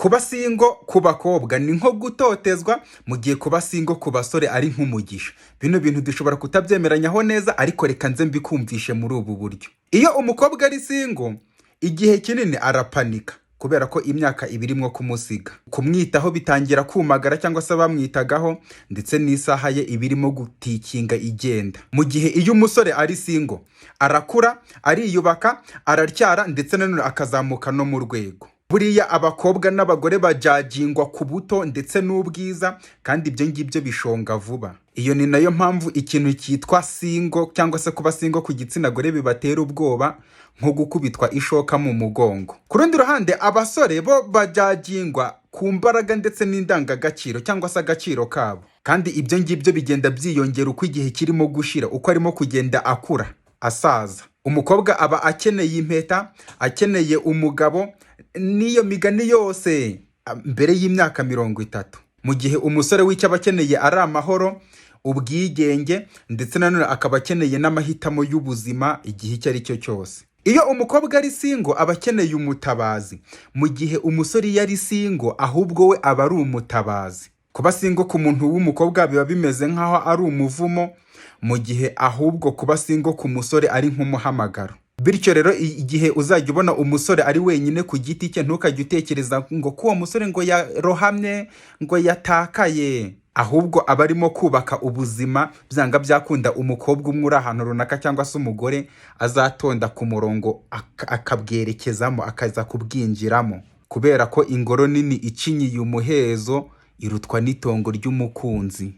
Kuba single ku bakobwa ni nko gutotezwa, mu gihe kuba single ku basore ari nk'umugisha. Bino bintu dushobora kutabyemeranyaho neza, ariko reka nze mbikumvishe muri ubu buryo. Iyo umukobwa ari single igihe kinini, arapanika kubera ko imyaka iba irimo kumusiga. Kumwitaho bitangira kumagara, cyangwa se bamwitagaho, ndetse n'isaha ye iba irimo gutikinga igenda. Mu gihe iyo umusore ari single, arakura, ariyubaka, aratyara, ndetse nanone akazamuka no mu rwego. Buriya abakobwa n'abagore bajajingwa ku buto ndetse n'ubwiza, kandi ibyo ngibyo bishonga vuba. Iyo ni nayo mpamvu ikintu cyitwa single cyangwa se kuba single ku gitsina gore bibatera ubwoba nko gukubitwa ishoka mu mugongo. Ku rundi ruhande, abasore bo bajajingwa ku mbaraga ndetse n'indangagaciro cyangwa se agaciro kabo, kandi ibyo ngibyo bigenda byiyongera uko igihe kirimo gushira, uko arimo kugenda akura asaza. Umukobwa aba akeneye impeta, akeneye umugabo n'iyo migani yose mbere y'imyaka 30, mu gihe umusore w'icyo aba akeneye ari amahoro, ubwigenge, ndetse nanone akaba akeneye n'amahitamo y'ubuzima igihe icyo ari cyo cyose. Iyo umukobwa ari single, aba akeneye umutabazi, mu gihe umusore iyo ari single ahubwo we aba ari umutabazi. Kuba single ku muntu w'umukobwa biba bimeze nk'aho ari umuvumo, mu gihe ahubwo kuba single ku musore ari nk'umuhamagaro. Bityo rero, igihe uzajya ubona umusore ari wenyine ku giti cye, ntukajye utekereza ngo ko uwo musore ngo yarohamye, ngo yatakaye. Ahubwo aba arimo kubaka ubuzima. Byanga byakunda, umukobwa umwe uri ahantu runaka cyangwa se umugore azatonda ku murongo akabwerekezamo, akaza kubwinjiramo, kubera ko ingoro nini icinyiye umuhezo irutwa n'itongo ry'umukunzi.